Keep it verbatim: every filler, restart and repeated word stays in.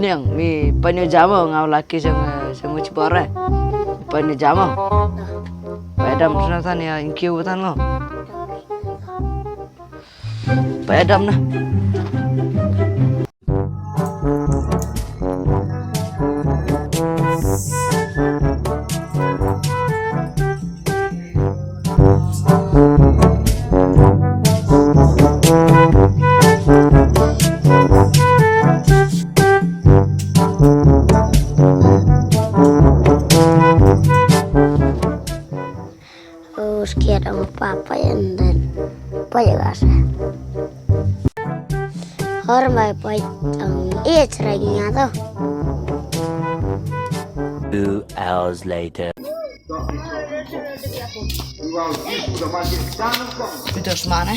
Niang, mi pan ïa jam mo, nga u Lucky jong, jong u Chibore. Pan ïa jam mo. Pait dam sna tan ïa, in kiew tan mo. Pait dam na. Us kiat ang papa and then paya gasa. Hor mai paya ang iya cerai nyato. Two hours later. Itu semana.